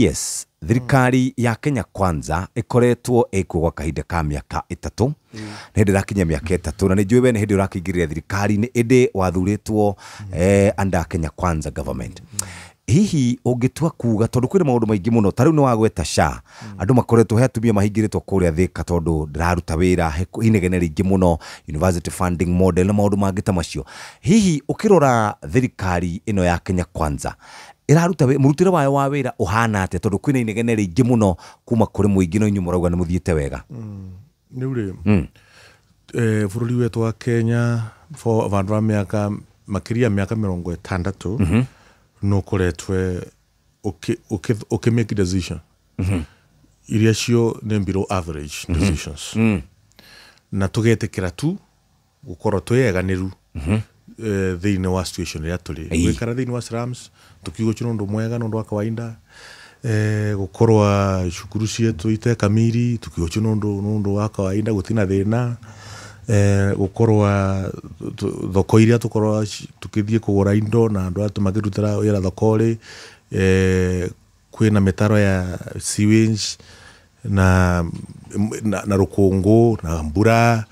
Yes, thirikari ya Kenya Kwanza ĩkoretwo ĩkuo gwa kahinda ka mĩaka 3 nĩ hĩndĩ ĩrakinyia mĩaka 3 na nĩ njũĩ we nĩ hĩndĩ ũrakĩingĩrĩra thirikari-inĩ ĩndĩ wathurĩtwo under Kenya Kwanza government. Hihi ũngĩtua kuga tondũ kwĩna maũndũ maingĩ mũno ta rĩu nĩ wagweta SHA, andũ makoretwo he atumia mahingĩrĩtwo kũrĩa Thĩka tondũ ndĩraruta wĩra, he inegene rĩingĩ mũno, university funding model na maũndũ mangĩ ta macio. Hihi ũkĩrora thirikari ĩno ya Kenya Kwanza ĩraruta mũrutĩre wayo wa wĩra ũhana atĩa tondũ kwĩna inegene rĩingĩ mũno kuma kũrĩ mũingĩ no inyuĩ mũrauga nĩ mũthiĩte wega? Rĩu rĩ, bũrũri wetũ wa Kenya for vandu va mĩaka makĩria mĩaka 60 nũkoretwe ũkĩ make decision iria cio nĩ below average decisions na tũgetĩkĩra tu gũkorwo twĩyeganĩru thĩinĩ wa situation ĩrĩa tũrĩ. Gwĩkara thĩinĩ wa slums tukiuga ũcio nĩ ũndũ mwega, nĩ ũndũ wa kawaida. Gũkorwo cukuru cietũ ite kamiri tukiuga ũcio nĩ ũndũ wa kawaida, gũtirĩ na thĩna. Gũkorwo thoko iria tũkorwo tũkĩthiĩ kũgũra indo na andũ aya makĩrutĩra wĩra thoko rĩ, kwĩna mĩtaro ya sewage na rũkũngũ na mbura,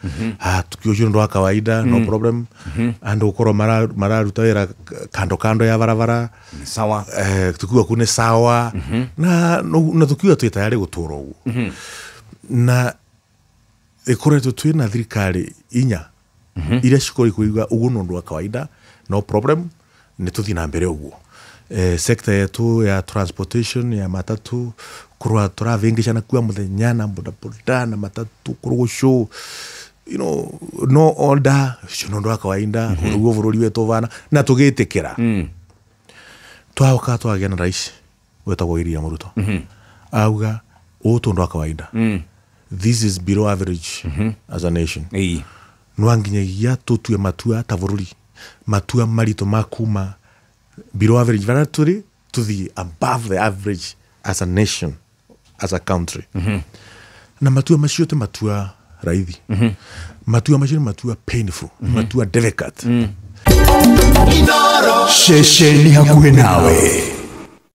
tukiuga ũcio nĩ ũndũ wa kawaida, no problem. Andũ gũkorwo mararuta wĩra kando kando ya barabara sawa, tukiuga kuu nĩ sawa, na tukiuga twĩ tayari gũtũra ũguo. Na ĩkoretwo twĩna thirikari inya iria cikorwo ikuiga ũguo nĩ ũndũ wa kawaida, no problem, nĩ tũthiĩ na mbere ũguo. Sector yetu ya transportation ya matatu kurwa tũravĩngĩcana kua mũthenya na bodaboda na matatu kũrũgũcũ, you know, no order, ũcio nĩ ũndũ wa kawaida, ũguo bũrũri wetũ ũbana na tũgĩtĩkĩra. Twaũka twagĩa na rais wetagwo William Ruto, auga ũũ tũ ũndũ wa kawaida, this is below average as a nation. No nginyagia tũtue matua ta bũrũri, matua maritũ ma kuma below average varia tũrĩ tũthiĩ above the average as a nation, as a country. Na matua macio ti matua raithi, matua macio nĩ matua painful, matua difficult. Ceceni hakuhĩ nawe.